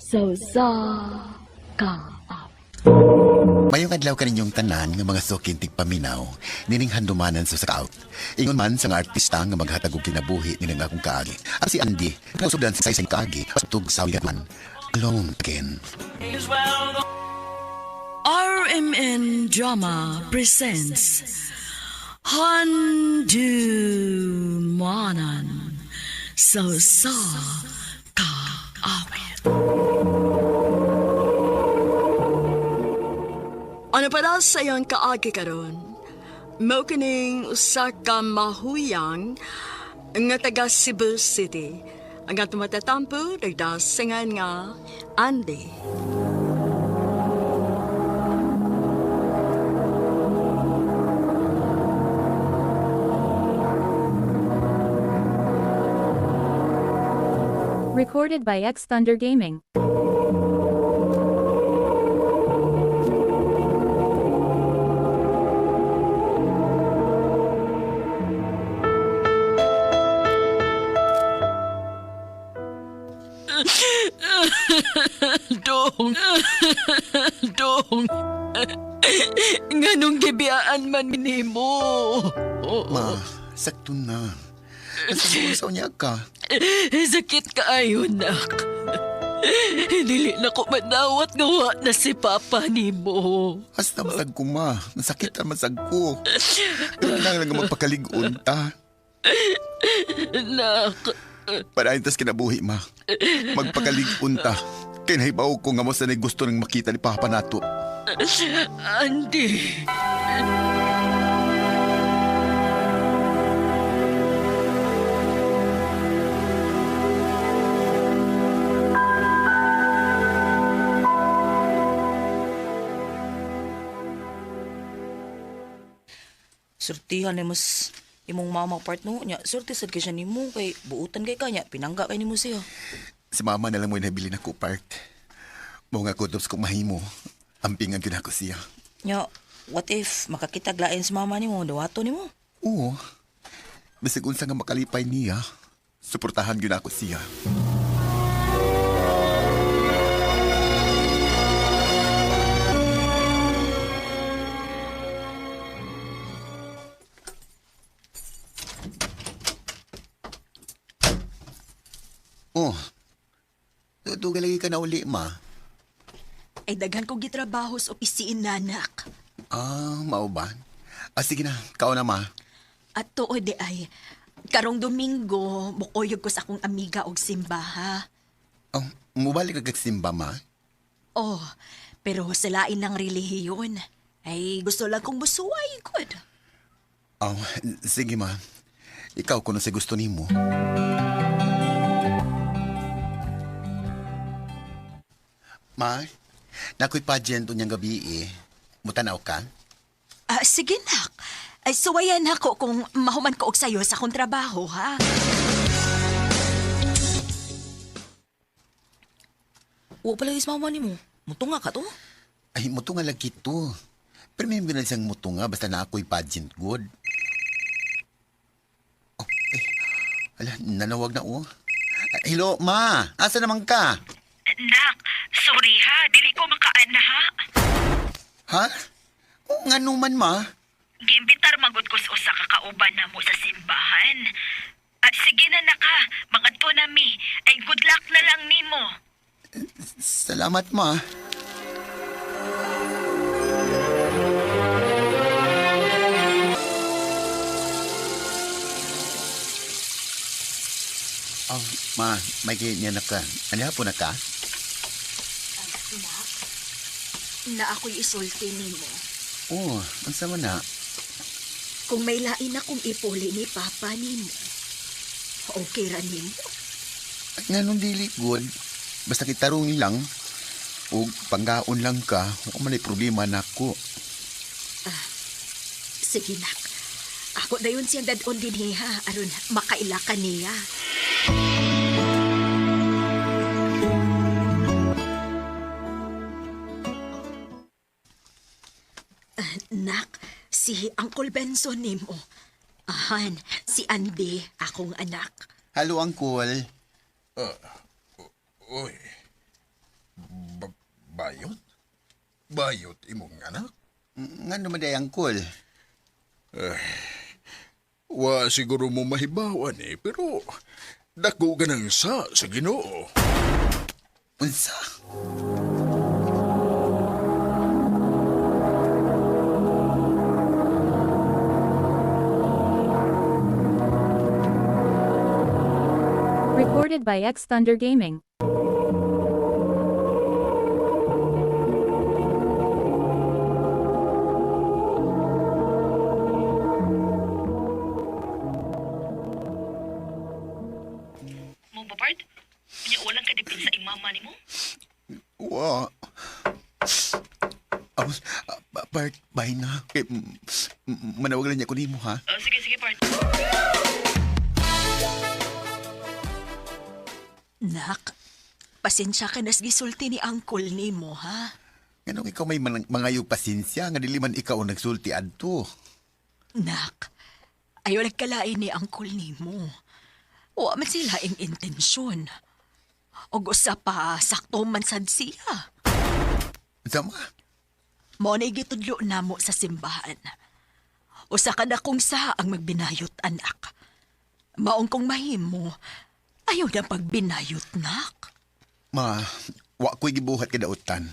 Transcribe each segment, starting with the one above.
Sa usa ka awit. Mayong adlaw kaninyong tanan nga mga suking tigpaminaw, nining handumanan sa scout. Ingon man sa nga artista nga maghatag og kinabuhi nining akong kaagi. Ang si Andy, nausubdan sa isang kaagi, tug sa man. Alone again. RMN Drama presents Handumanan sa usa ka awit. Ano pa daw sa iyang kaagi karon? Mao kining usa ka mahuyang nga taga Cebu City. Ang atong matatampo nagdasingan nga Andy. Recorded by X Thunder Gaming. Dong. Dong. Nganong gibiyaan man nimo? Ma, sakto na. Nasa niya ka. Sakit kaayo, nak. Dili na ko manawat nga wa na si Papa nimo. Hasta masag ko, ma. Masakit ang masag ko. Pero lang lang magpakalig-on ta. Nak, Parahin tas kinabuhi, ma. Magpakalig-on ta. Kaya nahibaw ko nga mo sanay gusto nang makita ni Papa nato. Andy. Surtihan ni mas imong mama part no nya. Surti sad kay siya nimo kay buutan kay kanya pinangga kay nimo siya. Si mama na lang mo nabili na ko part. Mo nga kutob sa mahimo. Ampingan gyud ako siya. Nya, what if makakita lain sa mama nimo dawato nimo? Oo. Bisag unsa nga makalipay niya, suportahan gyud ako siya. Oh. Tutugal lagi ka na uli, ma. Ay daghan kong gitrabaho sa opisina, anak. Ah, mao ba? Ah, sige na. Kao na, ma. At tuod di ay, karong Domingo, mukuyog ko sa akong amiga og simba, ha? Oh, mubalik ka kag simba, ma. Oh, pero sa lain ng relihiyon. Ay, gusto lang kong musuway, good. Oh, sige ma. Ikaw kuno sa gusto nimo. Ma, nakoy pageant unyang gabi eh. Mutanaw ka? Ah, sige, nak. Ay, suwayan ako kung mahuman ko og sayo sa akong trabaho, ha? Wa pala is mama nimo. Mutunga ka to. Ay, mutunga lagi to. Pero may na siyang mutunga basta na ako'y pageant good. Oh, eh. Ala, nanawag na oh. Ah, hello, ma. Asa naman ka? Nak, sorry ha. Dili ko makaan na ha. Ha? O, nga numan, ma. Giimbitar magud ko sa usa ka kauban na mo sa simbahan. Ah, sige na naka, mangadto na mi. Ay good luck na lang nimo. Salamat, ma. Oh, ma, may niya na ka. Ano po na ka? Nak, na ako'y isulti nimo. Oh, ang sama na. Kung may lain akong ipuli ni Papa nimo, okay ra nimo. Ay, nga nung dili good. Basta kitarong lang. O panggaon lang ka, o man ay problema na ako. Sige nak. Ako dayon siyang dadon din ha, aron makaila ka niya. Ah, nak, si Uncle Benson nimo. Ahan, si Andy, akong anak. Hello, Uncle. Uy. Bayot? Bayot imong anak? Nga naman day, Uncle. Wa siguro mo mahibawan eh, pero dako ka ng sa Ginoo. Unsa? Recorded by X Thunder Gaming. Mo ba, Bart? Unya, walang kadipin sa imama ni mo? Wa. Abos, Bart, bye na. Kay, manawag lang niya ko nimo, ha? Oh, sige, sige, Bart. Nak, pasensya ka na sa gisulti ni Uncle nimo, ha? Nganong ikaw may mangayog pasensya, nga dili man ikaw ang nagsulti adto. Nak, ayaw nagkalain ni Uncle nimo. Wa man sila ing intensyon. Og usa pa, sakto man sad siya. Unsa ma? Mao na gitudlo namo sa simbahan. Usa ka na kung sa ang magbinayot, anak. Maong kong mahimo, ayaw na pagbinayot, nak. Ma, wa ko'y gibuhat kadautan.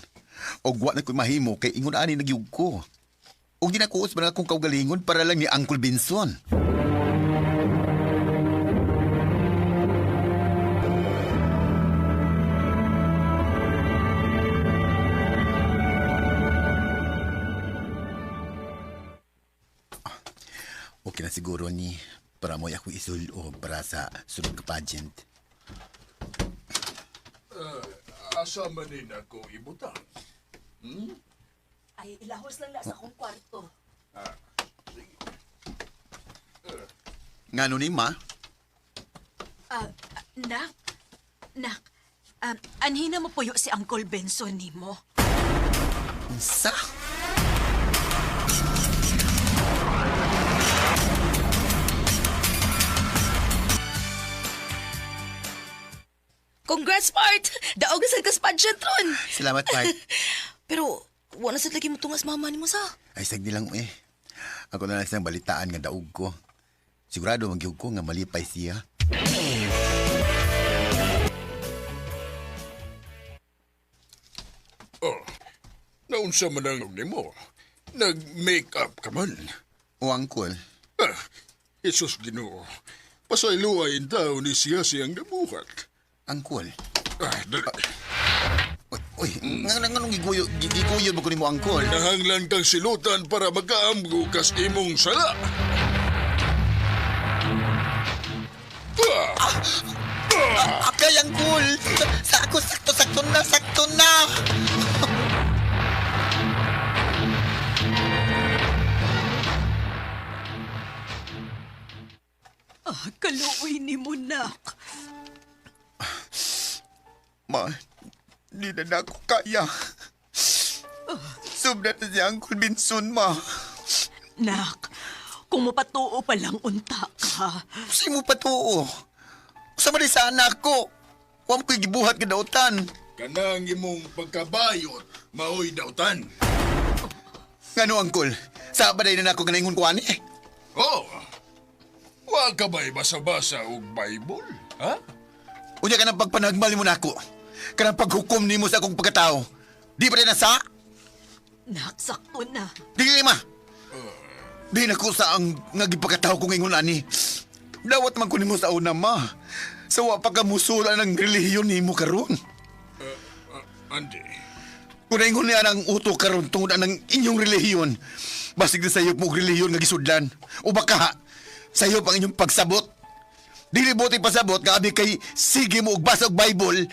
Og wa na ko'y mahimo kay ingon ani nagyug ko. Og di na ko usban akong kaugalingon para lang ni Uncle Benson. Okay na siguro ni para mo'y ako isulo para sa sunod ka pageant. Asa man din ako ibutang? Ay, ilahos lang na sa akong kwarto. Ngano ni ma? Ah, nak, nak, anhina mo puyo si Uncle Benson nimo. Unsa? Congrats, Bart! Daog na sad ka sa pageant ron. Salamat, Bart. Pero wa na sad lagi mo tungas mama nimo sa. Ay, sagdi lang eh. Ako na lang siyang balitaan nga daog ko. Sigurado magyug ko nga malipay siya. Oh, naunsa man ang nimo? Nag-make up ka man. O, Uncle, Ah, Jesus Ginoo. Pasayloay in tao ni siya siyang nabuhat. Uncle. Ah, dali. Uy, uy, nga nga nung giguyo mo ko nimo, Uncle. Nahanglan kang silutan para magkaamgo kas imong sala. Ah! Akay, Uncle! Sa ako, sakto, sakto na, sakto na! Ah, kaluoy nimo, nak. Ma, di na na ako kaya. Sobra na si Uncle Benson, ma. Nak, kung mapatuo pa lang unta ka. Kasi mo patuo. Sa man sa anak ko. Huwag ko'y gibuhat kadautan. Kanang imong pagkabayot, maoy dautan. Ngano, Uncle? Sa baday na nako nga ko ani? Oh, wa ka ba'y basa-basa og Bible? Ha? Unya ka ng pagpanagmal mo nako. Kanang paghukom nimo sa akong pagkatao. Di pa rin na sa? Nak, sakto na. Di ma. Di na ko sa ang nagipagkatao kong ingon ani. Dawat man ko nimo sa una ma. Sa wa pa ka musula ng relihiyon nimo karon. Andy, Kung naingon niya ang uto karon tungod ang inyong relihiyon, basig na sayop mo og relihiyon nga gisudlan. O baka sayop ang inyong pagsabot. Dili buti pasabot kaabi kay sige mo og basa og Bible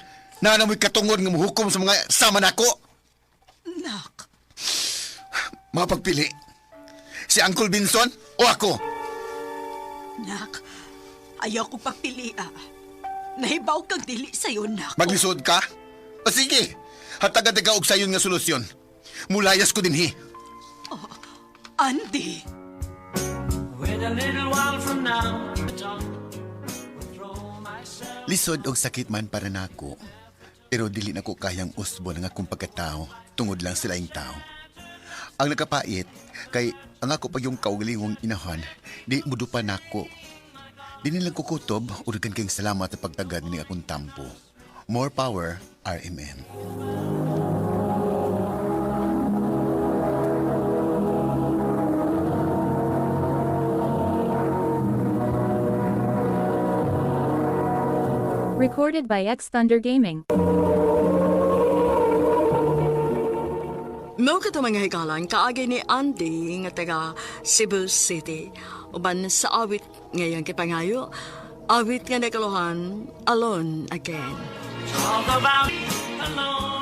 na namoy katungod nga mohukom sa mga sama nako. Nak, Mapagpili. Si Uncle Vinson o ako? nak, ayaw ko pagpilia. Nahibaw kang dili sa'yo, nak. Maglisod ka? O sige, hatagan ka og sayon nga solusyon. Mulayas ko dinhi. Andy! Lisod og sakit man para nako. Pero dili na ko kayang usbon ang akong pagkatao tungod lang sa laing tao. Ang nakapait kay ang ako pag yung kaugalingong inahan, di mudupa nako. Di nilang kukutob, uragan kayong salamat sa pagtagad ni akong tampo. More power, RMN. Recorded by X Thunder Gaming. Mao kato mga higalan, kaagi ni Andy nga taga Cebu City. Uban sa awit ngayong kipangayo, awit nga nakaluhan, Alone Again.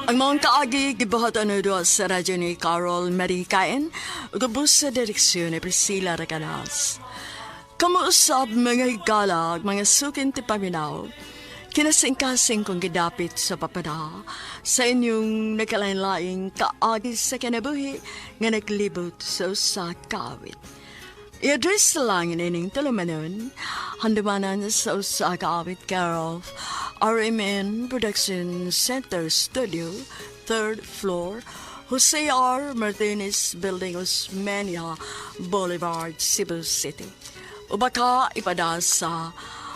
Ang mga kaagi gibuhat ano doon sa radyo ni Carol Marikain, ug sa direksyon ni Priscilla Recanas. Kamuusab mga higala, ug mga sukin ti paminaw, kinasingkasing kong gidapit sa papada sa inyong nakalain-laing kaagi sa kinabuhi nga naglibot sa usa ka awit. I-address lang ining tulumanon, handumanan sa usa ka awit care of RMN Production Center Studio, third floor, Jose R. Martinez Building, Osmeña Boulevard, Cebu City. O baka ipada sa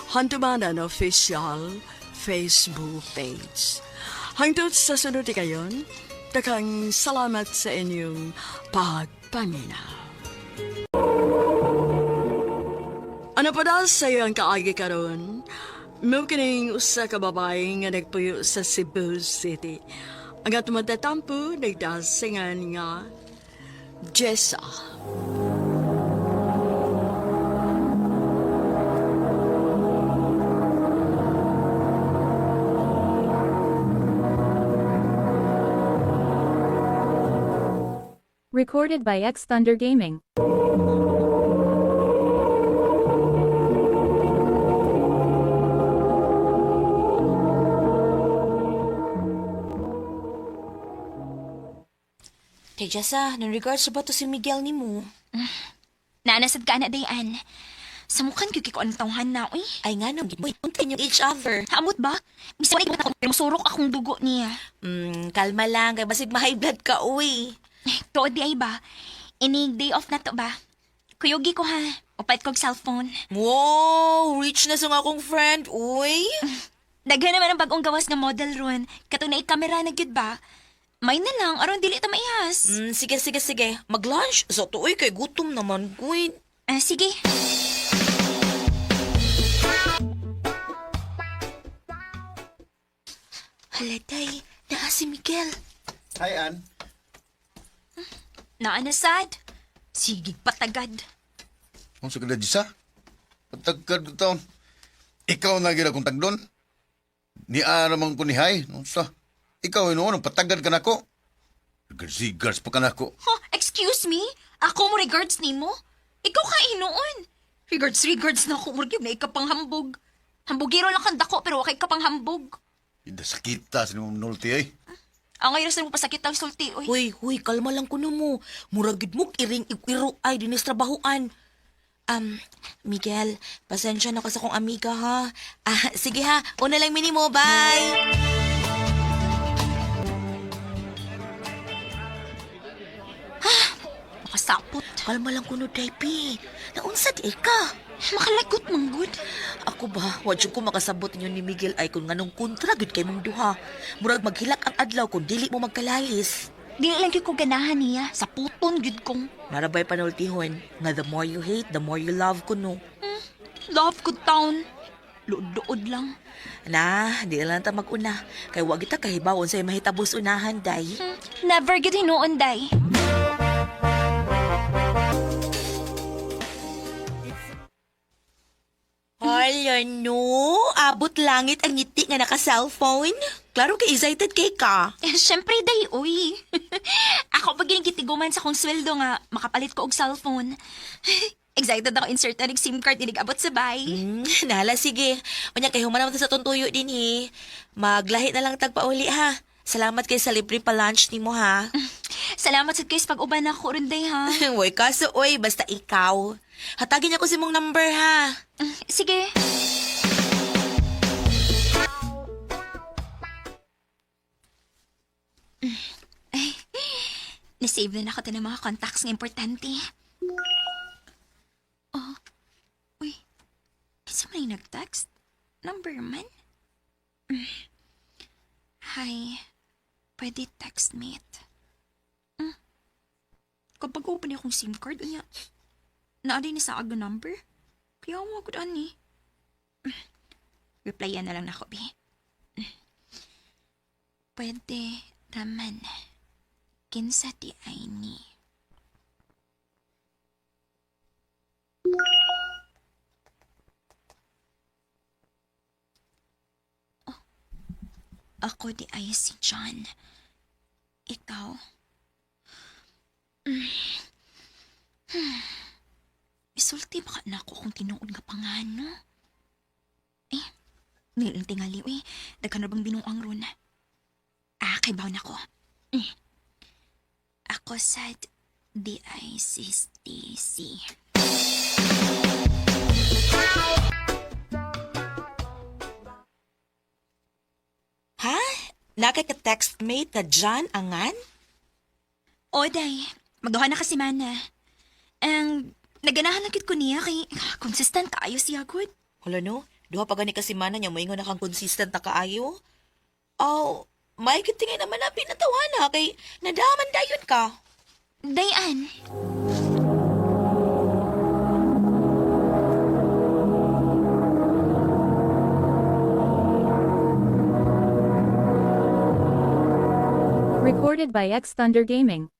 Handumanan Official Facebook page. Hangtod sa sunod kayon, takang salamat sa inyong pagpaminaw. Ano pa daw sa iyo ang kaagi karon? Mao kining usa ka babae nga nagpuyo sa Cebu City. Ang atong matatampo nagdasingan nga Jessa. Recorded by X Thunder Gaming. Kay Jessa, nang regards ba to si Miguel ni mo? Naanasad ka na, Dayan. Samukan gyud kay ko ang tawhan na, uy. Ay nga no, unti niyo each other. Haamot ba? Bisan ko na pero musurok akong dugo niya. Kalma lang, kay basig ma-high blood ka, uy. Tuod di ay ba? Inig day off na to ba? Kuyugi ko ha. Upat kog cellphone. Wow, rich na sa nga akong friend, uy. Daghan naman ang bagong gawas nga model ron. Katong na kamera na gyud ba? May na lang aron dili ta maihas. Sige, sige, sige. Mag-lunch. Sa to, uy, kay gutom naman, uy. Ah, sige. Hala, day. Naa si Miguel. Hi, Ann. Naa na sad. Sige patagad. Kung sa kada Jessa, patagkad ko taon. Ikaw na gira kong tagdon. Ni aramang ko ni Hay. Sa, ikaw hinuon, patagad ka nako. Sigars pa ka nako. Huh, excuse me? Ako mo regards nimo? Ikaw ka hinuon. Regards, regards na ako. Murag na ikapanghambog. Hambugiro lang kang dako pero wakay kapanghambog. Ida sakita sa nimong nulti ay. Ang ngayon sa mo pasakit ang sulti, oy. Huy, huy, kalma lang kuno mo. Murag gid mo iring iro ay dinis trabahoan. Miguel, pasensya na ka sa kong amiga ha. Ah, sige ha, una lang minimo, bye. Makasapot. Kalma lang kuno, Daypi. Naunsa di ay ka? Makalagot, manggod. Ako ba, wa jud ko makasabot ninyo ni Miguel ay kung nganong kontra gud kay mong duha. Murag maghilak ang adlaw kung dili mo magkalalis. Dili lang gyud ko ganahan niya. Sa puton gyud kong. Narabay panultihon nga the more you hate, the more you love kuno. Love good town. Luod-luod lang. Na, di na lang ta mag-una. Kay wa kita kahibawon sa mahitabos unahan, day. Never gyud hinuon, day. Hala no, abot langit ang ngiti nga naka-cellphone. Klaro kay excited kay ka. Eh, syempre, day, uy. Ako pag gitiguman sa kong sweldo nga, makapalit ko og cellphone. Excited ako insert na SIM card inig abot sa bay. Nala, sige. Unya kay human naman ta sa tuntuyo din he. Maglahi na lang tagpauli ha. Salamat kay sa libre pa lunch nimo ha. Salamat sa kayo sa pag-uban ako ron, day, ha? Uy, kaso oy, basta ikaw. Hatagin niya ko si mong number ha. Sige. Na-save na nako ng mga contacts nga importante. Oh, uy. Kinsa man yung nag-text? Number man? Hi. Pwede text mate. Kapag open akong SIM card, unya, naa ni sa aga number. Kaya mo ako ani. Replyan na lang nako, bi. Pwede raman. Kinsa di ay ni. Oh, ako di ay si John. Ikaw. Isulti ba ka na ako kung tinuod nga pangano? Eh, nilang tingali, uy. Daghan na bang binuang ron? Ah, kay na ko. Ako sad, di ay si Stacy. Ha? Nakaka-text mate na John Angan? Oday, magduha na kasi mana. Ang naganahan lang gid ko niya kay consistent kaayo siya gud. Hala no, duha pa gani kasi mana niya moingon na kang consistent na kaayo. Oh, may tingin naman na pinatawa na kay nadaman dayon ka. Dayan. Recorded by X Thunder Gaming.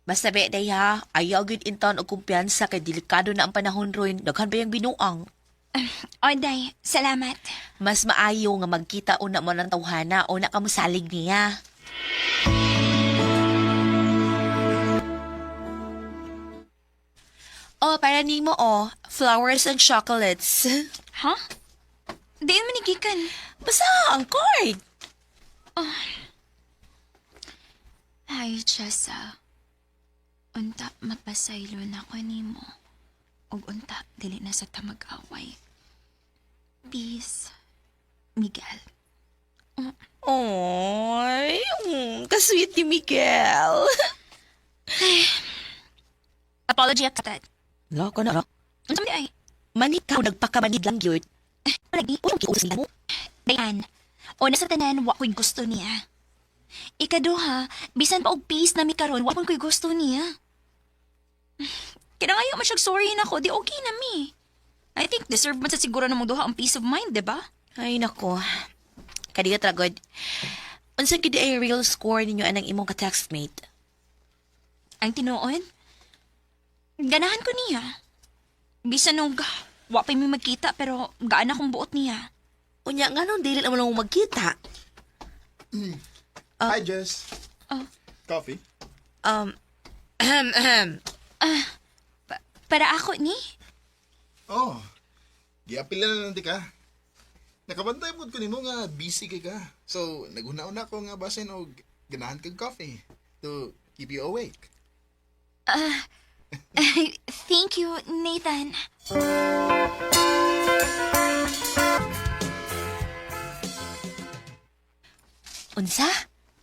Basta be day ha, ayaw gyud intawn og kumpiyansa kay delikado na ang panahon ron. Daghan pa yung binuang. Oday, salamat. Mas maayo nga magkita una mo ng tawhana o na kamusalig niya. Oh, para nimo oh, flowers and chocolates. Ha? Diin man ni gikan. Basta ang card. Hi, Jessa. Unta mapasaylo na ko nimo. Ug unta dili na sa tamag-away. Peace, Miguel. Oy, kasweet ni Miguel. Apology accepted. Loko na. Unsa man di ay? Manit ka nagpakamanid lang yun. Lagi. Unong kiusin mo? Dayan. Una sa tanan, wa ko'y gusto niya. Ikaduha, bisan pa og peace na mi karon, wa ko'y gusto niya. Kaya ngayon man siyag sorry na ko, di okay na mi. I think deserve man sa siguro na mong duha ang peace of mind, di ba? Ay, nako. Kadiga tragod. Unsa gid ay real score ninyo anang imong ka-textmate? Ang tinuod, ganahan ko niya. Bisan nung wa pa mi magkita pero gaan akong buot niya. Unya nga nung dili naman mo magkita. Hi, Jess. Oh. Coffee? Ahem, ahem. Para ako ni? Oh. Giapila na lang di ka. Nakabantay pod ko nimo nga busy kay ka. So, naghuna-una ko nga basin og ganahan kag coffee to keep you awake. Thank you, Nathan. Unsa?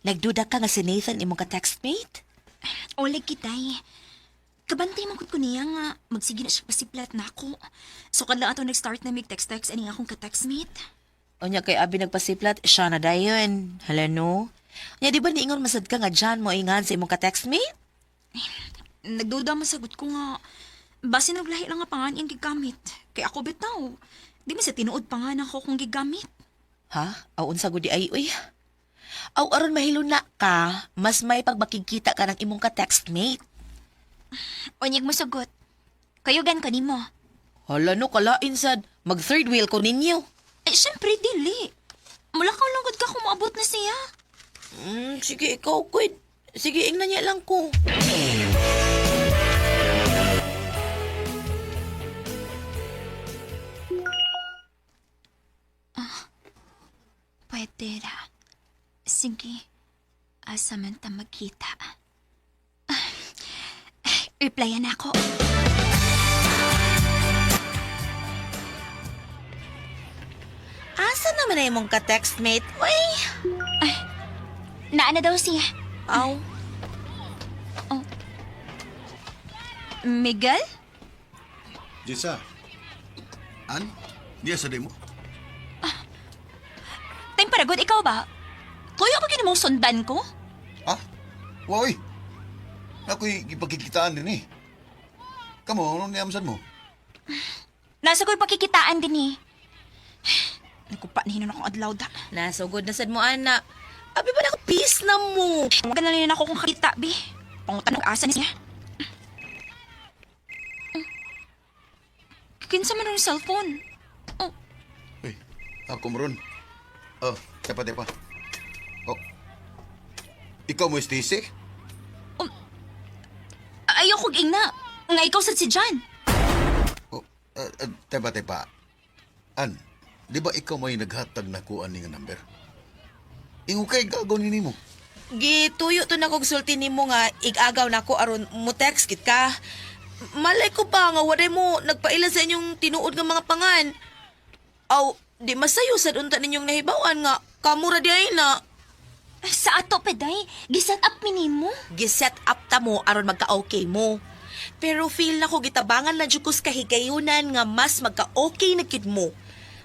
Nagduda ka nga si Nathan imong ka-textmate? Oleg kitay. Kabantay man gud ko niya nga magsige na siya pasiplat na ako. So kadla ato nag-start na mig text-text ani akong ka-textmate. Unya kay abi nagpasiplat, siya na dayon. Hala no. Unya di ba niingon masad ka nga dyan mo ingan sa imong ka-textmate? Nagduda man sagot ko nga basin og lahi lang nga pangan iyang gigamit. Kay ako bitaw. Di man sa tinuod pangan ako kung gigamit. Ha? Aw unsa gud di ay uy. Aw aron mahilo na ka, mas may pagmakigkita ka ng imong ka-textmate. Unyag mo sagot. Kayugan ko nimo. Hala no, kalain sad. Mag third wheel ko ninyo. Eh, syempre, dili. Mula ka lang gud ka kung maabot na siya. Sige, ikaw, Quid. Sige, ingnan niya lang ko. Pwede ra. Sige. Asa man ta magkita. Ah, replyan ako. Asa naman na imong ka-textmate? Uy! Naa na daw siya. Aw. Miguel? Jessa. An? Diya sa mo? Time paragod, ikaw ba? Tuyo ba mong sundan ko? Ha? Woy! Ako'y gipagkikitaan din eh. Kamo, anong niamsan mo? Nasa ko'y pakikitaan din eh. Nagkupa na hinon akong adlaw da. Nasugod na sad mo, ana. Abi ba na peace na mo? Huwag na lang ako kung kakita, bi. Pangutan og asa ni siya. Kinsa man ang cellphone? Oh, Uy, ako mo ron. Oh, tepa, tepa. Oh. Ikaw mo, Stacy? Ayoko ingna. Nga ikaw sad si John. Oh, tepa, tepa. An, di ba ikaw may naghatag na kuan ni nga number? Ingo kay gagawin ni mo. Gituyo to na kog sulti nimo nga igagaw nako aron mo text kit ka. Malay ko pa nga waday mo nagpaila sa inyong tinuod nga mga pangan. Aw, di masayo sad unta ninyong nahibaw-an nga kamo ra di ay na. Sa ato peday, giset up minimo. Giset up ta mo aron magka-okay mo. Pero feel nako gitabangan na jud ko sa kahigayunan nga mas magka-okay na kid mo.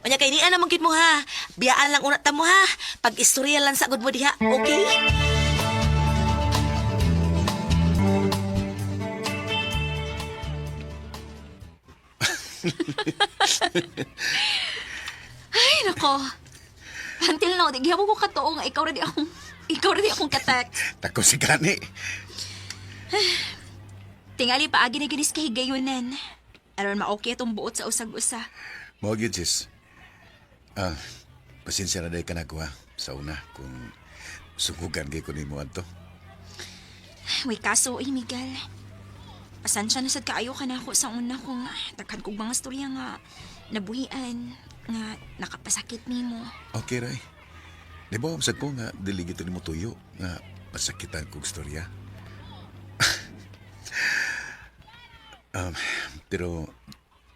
Unya kay niya naman kid mo ha. Biyaan lang una ta mo ha. Pag istorya lang sa gud mo diha, okay? Ay nako. Until now, di gihapon ko katuo nga ikaw ra di akong katext. Tako si Gani. Tingali paagi na ginis kahigayunan. Aron ma-okay atong buot sa usag-usa. Mao gyud, sis. Ah, pasensya na dahil ka nagwa sa una kung sugugan kay ko nimo adto. May kaso, eh, Miguel. Pasensya na sad kaayo ka na ako sa una kung daghan kog mga storya nga nabuhian, nga nakapasakit nimo. Okay, Ray. Di ba, sad ko nga, dili gito nimo tuyo nga pasakitan kog storya. um, pero,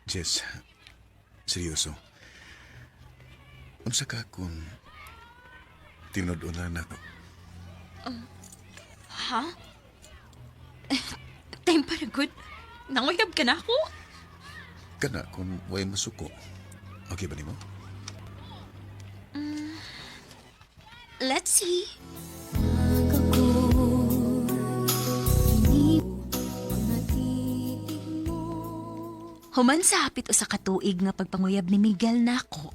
Jess, seryoso. Unsa ka kung tinud-on lang nako? Ha? Time para good. Nanguyab ka na ako? Kana kung way masuko. Okay ba nimo? Let's see. Human sa hapit usa ka tuig nga pagpanguyab ni Miguel nako,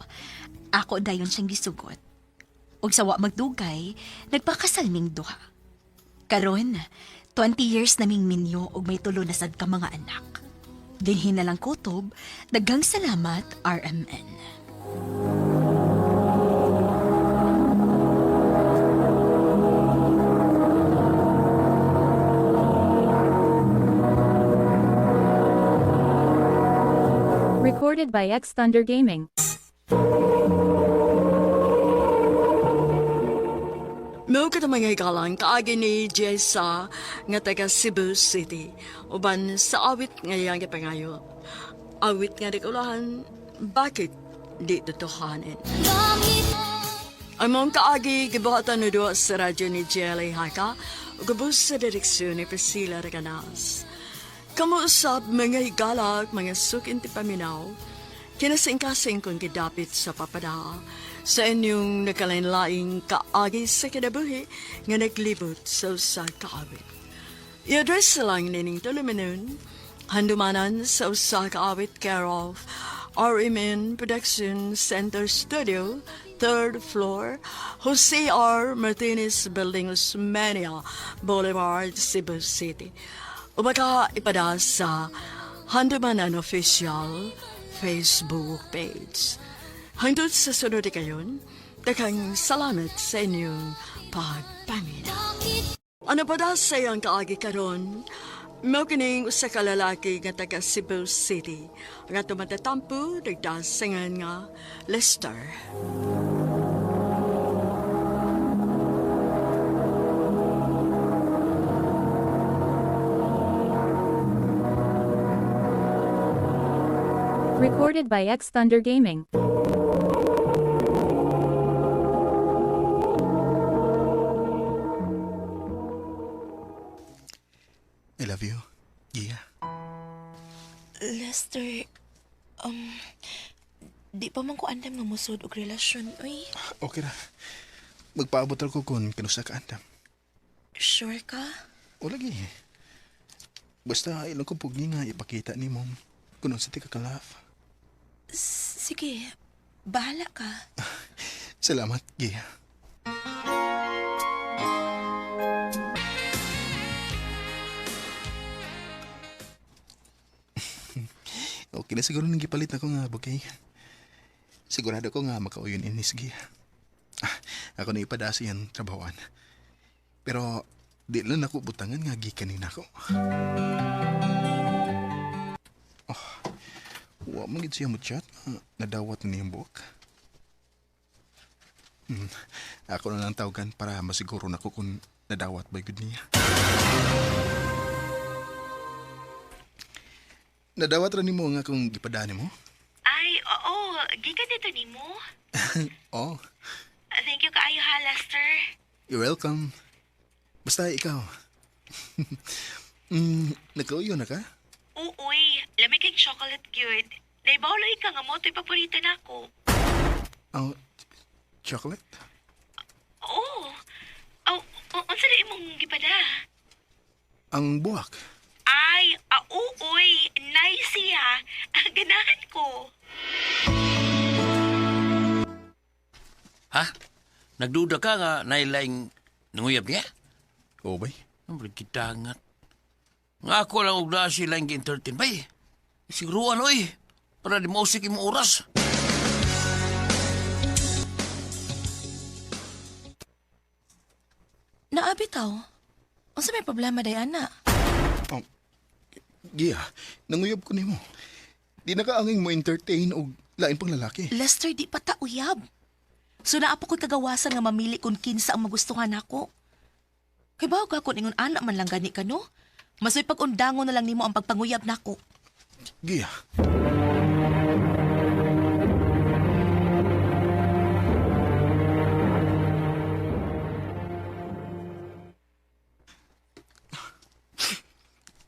ako dayon siyang gisugot. Ug sa wa magdugay, nagpakasal ming duha. Karon, 20 years naming minyo ug may tulo na sad ka mga anak. Dinhi na lang kutob, daghang salamat RMN. Recorded by X Thunder Gaming. Mao ka mga higalang kaagi ni Jessa nga taga Cebu City uban sa awit nga iyang gipangayo. Awit nga nagulahan, bakit di totohanin? Ang mong kaagi gibuhatan ni duha sa radyo ni Jelly Haka ug ubos sa direksyon ni Priscilla Reganas. Kamuusap mga higalag, mga sukin ti paminaw, kinasingkasing kong gidapit sa papada sa inyong nakalain-laing kaagi sa kinabuhi nga naglibot sa usa ka awit. I-address lang nining tulumanon, handumanan sa usa ka awit care of RMN Production Center Studio, third floor, Jose R. Martinez Building, Osmeña Boulevard, Cebu City. O baka ipada sa Handumanan Official Facebook page. Hangtod sa sunod kayon, daghang salamat sa inyong pagpaminaw. Ano pa da sa iyang kaagi karon? Mao kining usa ka lalaki nga taga Cebu City nga tumatatampo nagdasingan nga Lester. Recorded by X Thunder Gaming. pa man ko andam nga musod og relasyon, uy. Okay ra. Magpaabot ra ko kung kinusa ka andam. Sure ka? O lagi. Basta ilang ko pugni nga ipakita ni mom kung unsa ti ka ka-love. Sige, bahala ka. Salamat, Gia. Okay na siguro nang gipalit ako nga bouquet. Sigurado ko nga makauyon inis, Gia. Ah, ako na ipadasi ang trabahoan. Pero di lang ako butangan nga gikan ni nako. Oh, wa man gid siya mo chat. Nadawat na niyang buhok. Ako na lang tawagan para masiguro na ko kung nadawat ba gud niya. Nadawat ra nimo nga kung gipadani mo? Ay, oo. Gikan dito nimo. Oh, Thank you kaayo ha, Lester. you're welcome. Basta ikaw. Nagkauyo na ka? Uy, lami kay chocolate gyud. Naibawloy ka nga mo to'y paborito nako. Oh, chocolate? Oo. Aw, unsa na imong gipada? Ang buhak. Ay, uy, nice siya. Ganahan ko. Ha? Nagduda ka nga nailaing nanguyab niya? Oo, bay. Ang kitangat. Nga ako lang og naa sila yung entertain bay. Siguruan oy. Para di mausik imong oras. Naabi taw. Unsa may problema day ana? Oh, Gia, nanguyab ko nimo. Di na ka anging mo entertain og lain pang lalaki. Lester, di pa ta uyab. So naa pa ko'y kagawasan nga mamili kung kinsa ang magustuhan nako. Kay bawo ka kung ingon anak man lang gani ka, no? Mas may pag-undangon na lang nimo ang pagpanguyab nako. Gia.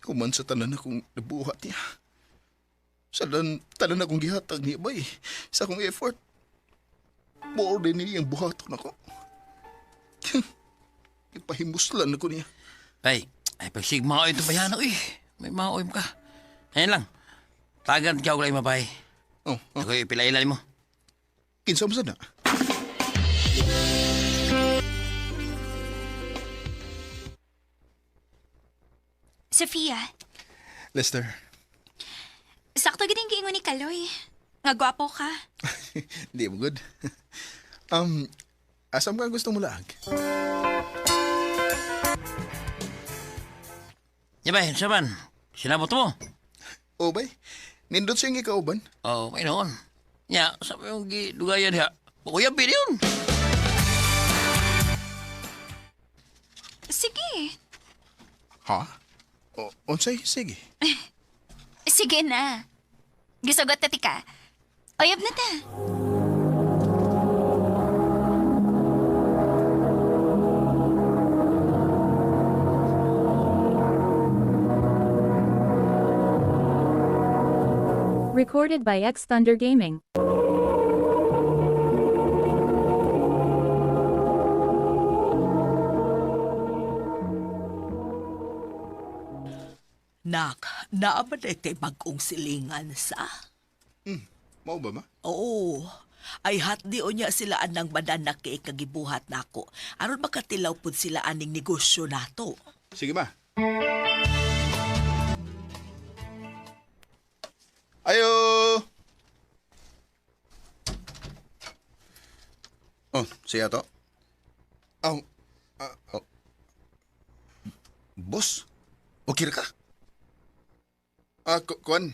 Kuman sa tanan akong nabuhat niya. Sa tanan akong gihatag niya bay. Sa akong effort. More din niya ang buhaton ako. Ipahimuslan ako niya. Ay, ay pagsigma ito ba yan oy. May maoy ka. Ayun lang. Tagan ka og lain mabay. Oh, oh. Ako ipilailan mo. Kinsa mo na? Sophia, Lester, sakto gid ang giingon ni Kaloy. Nga gwapo ka. Di mo good. Asam ka gusto mo laag? Ya bay, saban. Sinabot mo. O bay, nindot siyang ikauban. Oh, okay noon. Nya, sabi yung gidugayan diha. Uyab yun. Sige. Ha? O, unsay, sige. Sige na. Gisugot na tika. Uyab na ta. Recorded by X Thunder Gaming. Nak, naa ba na kay bagong silingan sa? Mao ba ma? Oo. Ay hatdi o niya sila anang banana kay kagibuhat nako. Aron makatilaw pud sila aning negosyo nato. Sige ma. Ayo! Oh, siya to. Aw, Oh. Boss, okay ra ka? Kuan.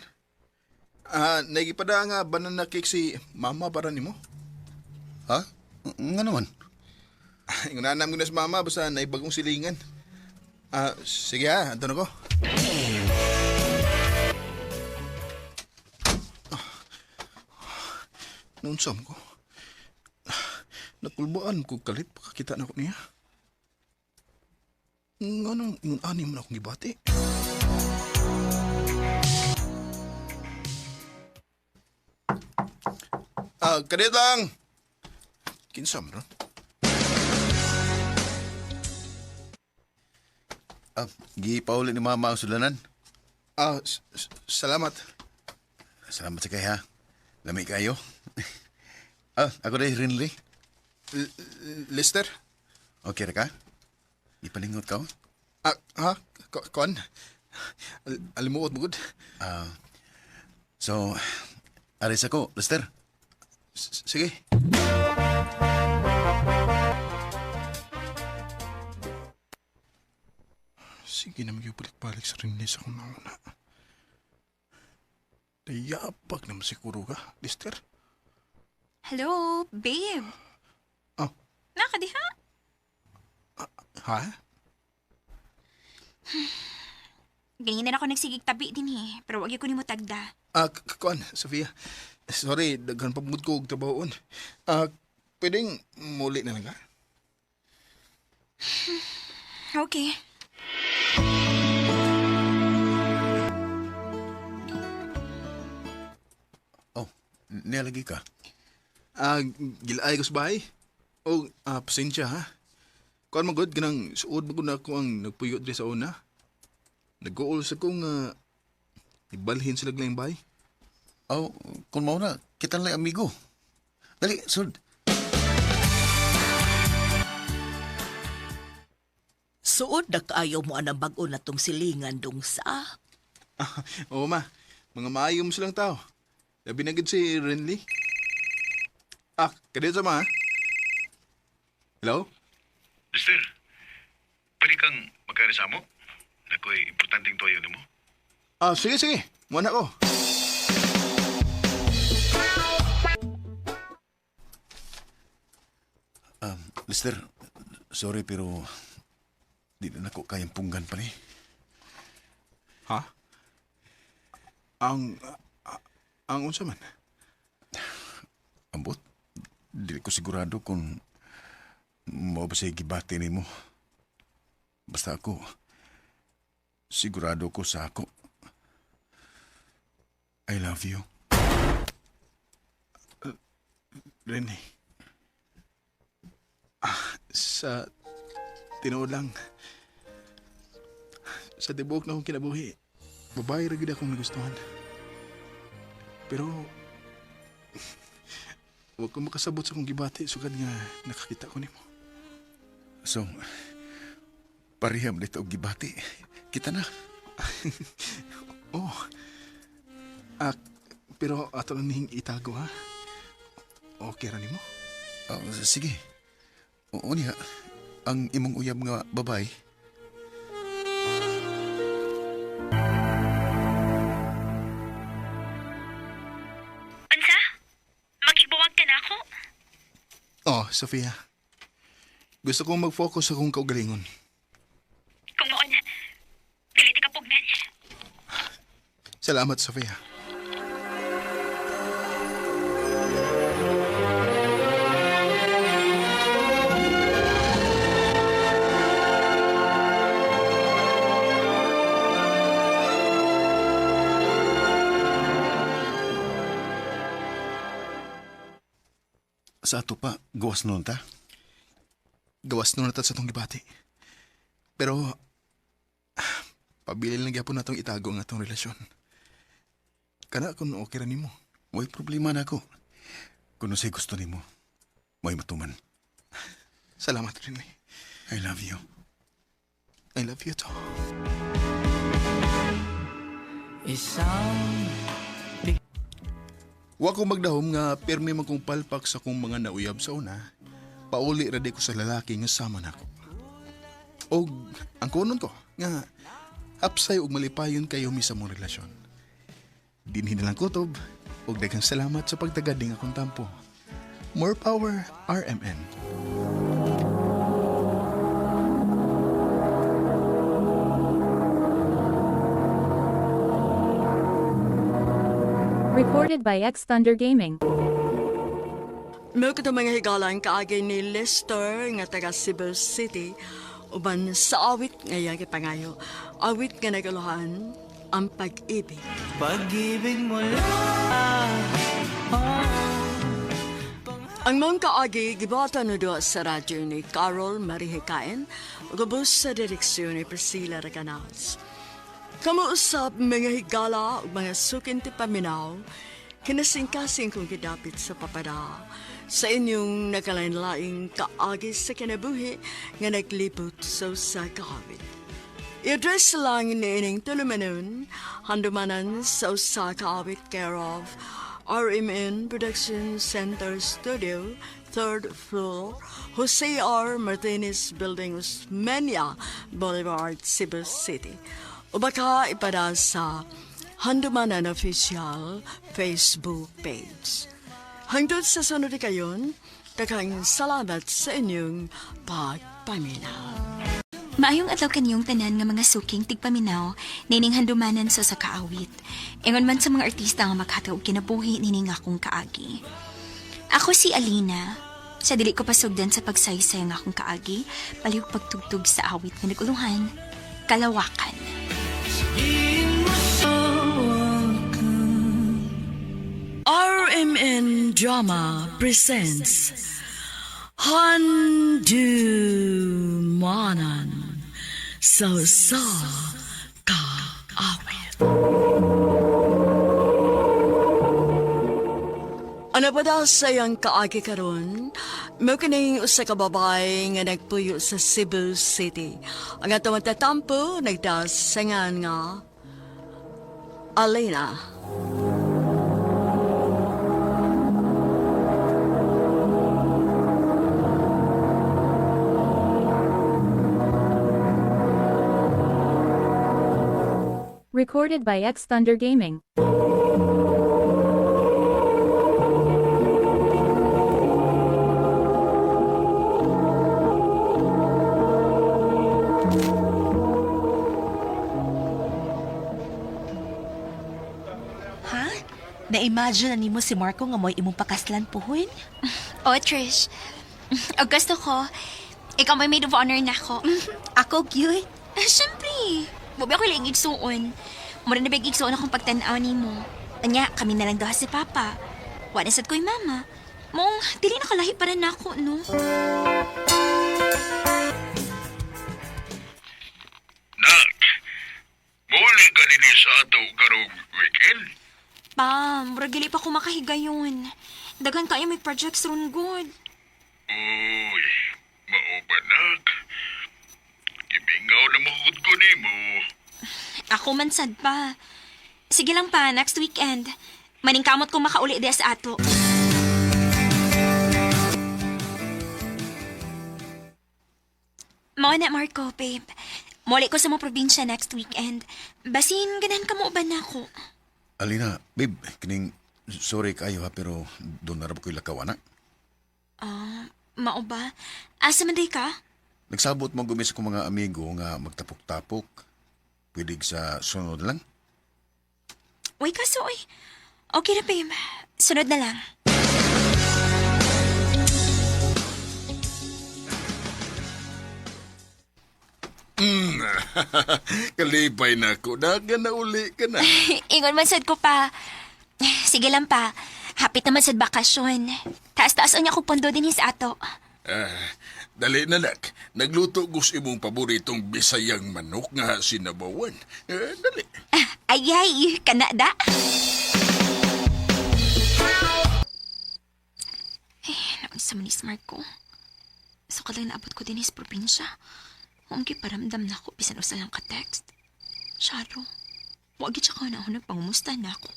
Nagipada nga banana cake si mama para nimo. Ha? Nga naman. Ingunahan ko na si mama basta naibagong silingan. Sige ha, andun ako. Naunsam ko. Nakulbaan ko kalit pakakita na ko niya. Nga nang ingon ani mo na akong gibati. Kadiyot lang. Kinsa man ron? Ah, gipauli ni mama ang sulanan. Salamat. Salamat sa kay ha. Lami kayo. Ako dahil Rinley. Lester? Okay ra ka? Ipalingot ka? Oh? Ha? Kuan? Alimuot mo gud. So, aris ako, Lester. Sige. Sige na balik-balik sa Rinley sa akong nauna. Dayapag naman siguro ka, Lester. Hello, babe. Oh. Nakadiha? Ha? Ganyan na ako nagsigig tabi din eh. Pero wag ko nimo tagda. Kuan, Sofia. Sorry, daghan pa mood ko og trabahoon. Pwedeng muli na lang ka? Okay. Oh, nialagi ka? Gilaay ko sa bahay. Oh, pasensya ha. Kuan man gud ganang suod man gud na ako ang nagpuyo diri sa una. Nag-goal sa kong ibalhin sila lang bahay. Oh, kung mao na, kita lang amigo. Dali, sud. Suod na kaayo mo anang bag-o na tong silingan dong sa. Oo ma, mga maayo mo silang tao. Labi na gid si Renly. Kadiyot sa ma. Ha? Hello? Lester, pwede kang magkaisa mo? Nakoy, importanteng toyo nimo. Sige sige. Muna ko. Lester, sorry pero di na nako kayang punggan pa ni. Ha? Ang unsa man? Ambot, di ko sigurado kung mao ba siya gibati nimo. Basta ako, sigurado ko sa ako. I love you. Rene. Sa tinuod lang, sa tibuok na akong kinabuhi, babae ra gid akong nagustuhan. Pero wag ko makasabot sa akong gibati sukad nga nakakita ko nimo. So, pareham dito og gibati. Kita na. Oh. Pero ato lang nihing itago ha. Okay ra nimo? Oh, sige. Oo niya. Ang imong uyab nga babae. Unsa? Makigbuwag ka na ako? Oh, Sofia. Gusto kong mag-focus sa akong kaugalingon. Kung moon, dili ka pugnan. Salamat, Sofia. Sa ato pa, gawas nun ta. Gawas nun na ta sa atong gibati. Pero, pabilin lang gyapon natong itago ang atong relasyon. Kana kung okay ra nimo. Way problema na ako. Kung unsay gusto nimo, may matuman. Salamat, Rene. I love you. I love you too. Wa ko magdahom nga pirmi man kong palpak sa kong mga nauyab sa una, pauli ra di ko sa lalaki nga sama nako. Og ang kunon ko nga hapsay og malipayon kayo mi sa mong relasyon. Dinhi na lang kutob og daghang salamat sa pagtagad ning akong tampo. More power, RMN. Recorded by X Thunder Gaming. Mao kato mga higalang kaagi ni Lester nga taga Cebu City uban sa awit nga iyang gipangayo. Awit nga nagaluhan ang pag-ibig. Pag-ibig mo lang, oh. Ang mong kaagi gibata no doa sa radyo ni Carol Marihikain, gubos sa direksyon ni Priscilla Recanaz. Kamuusap mga higala ug mga sukin ti paminaw, kinasingkasing kong gidapit sa papada sa inyong nakalain-laing kaagi sa kinabuhi nga naglibot sa usa ka awit. I-address lang niining tulumanon, handumanan sa usa ka awit care of RMN Production Center Studio, third floor, Jose R. Martinez Building, Osmeña Boulevard, Cebu City. O baka ipada sa Handumanan Official Facebook page. Hangtod sa sunod kayon, daghang salamat sa inyong pagpaminaw. Maayong adlaw kaniyong tanan nga mga suking tigpaminaw nining handumanan sa sa kaawit. Ingon man sa mga artista nga makatag og kinabuhi nining akong kaagi. Ako si Alina. Sa dili ko pasugdan sa pagsaysay ang akong kaagi, palihog pagtugtog sa awit nga naguluhan, Kalawakan. RMN Drama presents Handumanan sa sa kaawit. Ano ba daw sa iyang kaagi karon? Mao kining usa ka babae nga nagpuyo sa Cebu City. Ang atong tatampo nagdasangan nga Alena. Recorded by X Thunder Gaming. Ha? Na-imagine na nimo si Marco nga mo'y imong pakaslan puhon? Oh, Trish. Og gusto ko, ikaw may maid of honor na ako. Ako gyud. Siyempre. Bubi ako lang igsuon. Mura na big igsuon akong pagtanaw ni mo. Anya, kami na lang duha si Papa. Wala sad ko'y mama. Mong, dili na kalahi pa rin ako, no? Nak, muli ka din sa ato karong weekend. Pa, mura gili pa ko makahigayon. Daghan kayo may projects ron good. Uy, mao ba nak? Gimingaw na magud ko nimo. Ako man sad pa. Sige lang pa, next weekend. Maningkamot ko makauli diya sa ato. Mao na, Marco, babe. Muli ko sa mga probinsya next weekend. Basin, ganahan ka mo ba na ako? Alina, babe, kining sorry kayo ha, pero doon na ra ba ko'y lakaw, anak? Ah, mao ba? Asa man day ka? Nagsabot mo gumis ko mga amigo nga magtapok-tapok. Pwede sa sunod lang. Uy, kaso, uy. Okay na, babe. Sunod na lang. Kalipay na ako, nak, nga nauli ka na. Ingon man sad ko pa. Sige lang pa. Hapit naman sad bakasyon. Taas-taas unya ko pondo din sa ato. Ah, dali na nak. Nagluto gus imong paboritong bisayang manok nga sinabawan. Eh, dali. Ayay, kana da. Ay, naunsa man ni Marco. So kalang naabot ko din sa probinsya. Huwag paramdam na ako bisan usa lang ka text. Sharo, wag gid siya ka na ako nagpangumusta na ako.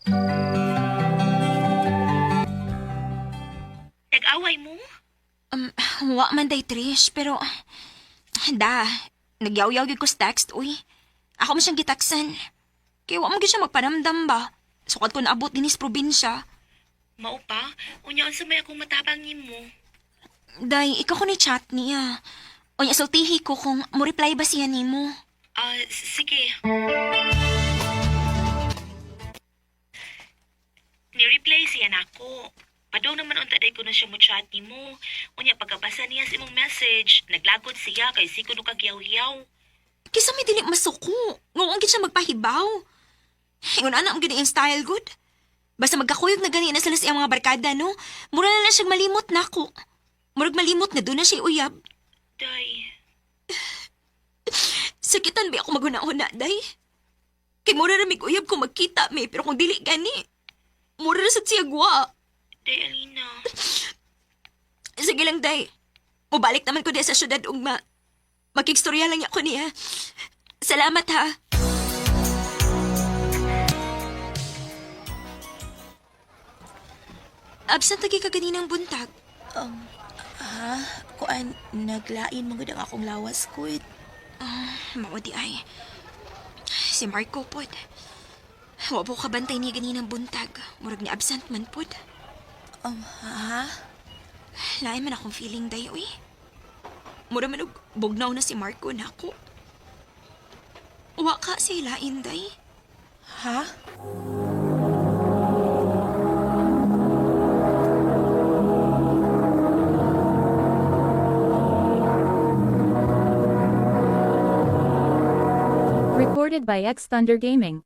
Nag-away mo? Wa man day Trish, pero da, nagyaw-yaw gyud ko sa text, uy. Ako man siyang gitaksan. Kaya wa mo gyud siya magparamdam ba? Sukad ko naabot din sa probinsya. Mao pa, unya unsa may akong matabang nimo? Day, ikaw ko ni chat niya. Unya, sultihi ko kung mo reply ba siya nimo. Ah, sige. Ni-reply siya nako. Padong naman unta day ko na siya mo chat nimo. Unya pagkabasa niya sa imong message, naglagot siya kay siko no kagyaw-yaw. Kisa may dili masuko. Nguang gid siya magpahibaw. Ingon ana ang gid style good. Basta magkakuyog na gani na sila sa iyang mga barkada, no? Mura na lang siyang malimot nako. Murag malimot na doon na siya uyab. Day. Sakitan ba ako maghuna-huna, day? Kay mura ra mig uyab kung magkita mi, pero kung dili gani, mura ra sa siyagwa. Day, Alina. Sige lang, day. Mubalik naman ko diya sa syudad ugma. Makigstorya lang ako niya. Salamat ha. Absent lagi ka ganinang buntag. Ha? Kuan, naglain mo gud ang akong lawas ko. Mao di ay. Si Marco pod. Wa po kabantay niya ganinang buntag. Murag ni absent man pod. Ha? Lain man akong feeling day, uy. Mura man og bugnaw na si Marco nako. Wa ka sa ilain, day. Ha? Recorded by X Thunder Gaming.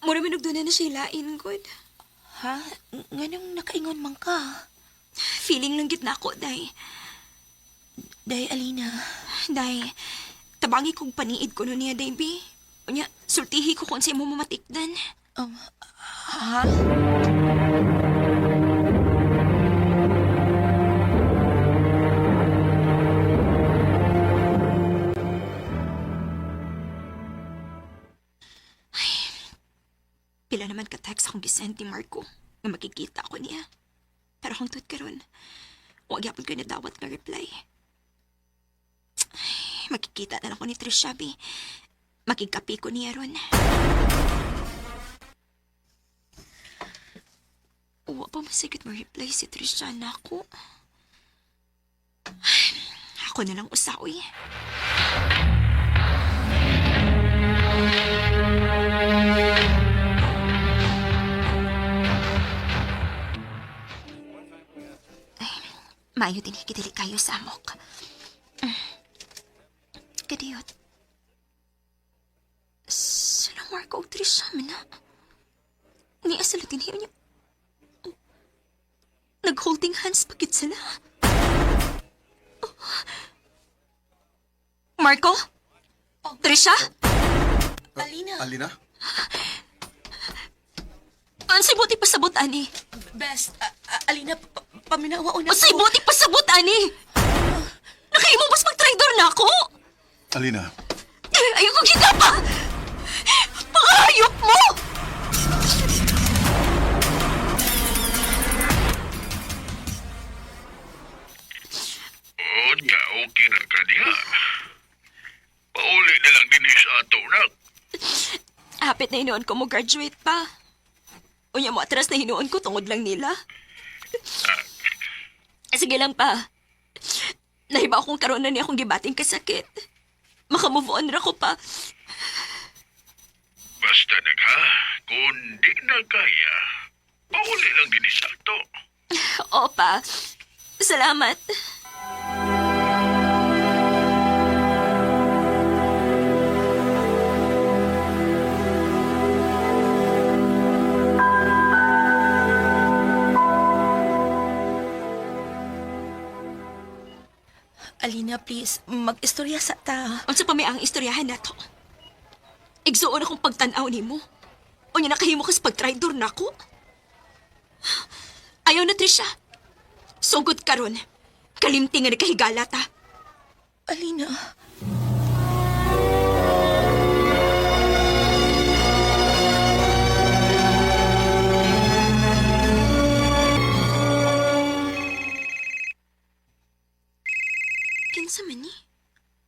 Mura man og doon na siya ilain, good. Ha? Nganong nakaingon man ka? Feeling lang git nako, day. Day, Alina. Day, tabangi kong paniid ko no niya, day, bi. Unya, sultihi ko kung sa imo mamatikdan. Ha? Pila naman ka-text akong gisend ni Marco nga makikita ko niya. Pero hangtod karon, wa gyapon ko nadawat nga reply. Ay, makikita na lang ko ni Trisha, bi. Makikapi ko niya ron. Wa pa masigit mo reply si Trisha nako. Ay, ako na lang usa, uy. Maayo din hikidili kayo sa amok. Kadiyot. Sila Marco og Trisha man na. Niya sila dinhi niya. Oh. Nag-holding hands pa gid sila. Oh. Marco? Trisha? Alina. Alina? Unsay buti pasabot ani? Best, Alina, paminawa una Unsay buti pasabot ani? Nakaimo mas mag-traidor na ako? Alina, Ayoko kita pa! Pakahayop mo! Unya, okay na ka diha. Pauli na lang din sa ato, nak. Hapit na hinuon ko mo graduate pa. Unya mo atras na hinuon ko tungod lang nila. Sige lang pa. Nahiba akong karoon na niya akong gibating kasakit. Makamove on ra ko pa. Basta nag ha, kung di na kaya, pauli lang din sa ato. Oo pa. Salamat. Alina, please, mag-istorya sa ta. Unsa pa may ang istoryahan nato? Igsuon akong pagtan-aw nimo. Unya nakahimo kas pagtraidor nako. Ayaw na Trisha. Sugod karon. Kalimti nga nakahigala ta. Alina. Kinsa man ni?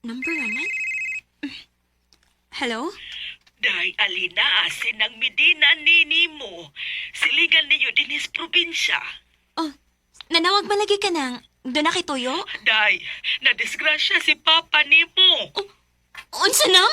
Number raman? Hello? Day, Alina, sinang Medina nini mo. Siligan ninyo dinis probinsya. Oh, nanawag malagi ka nang doon na kay Toyo? Day, nadisgrasya si Papa nimo. Unsa na?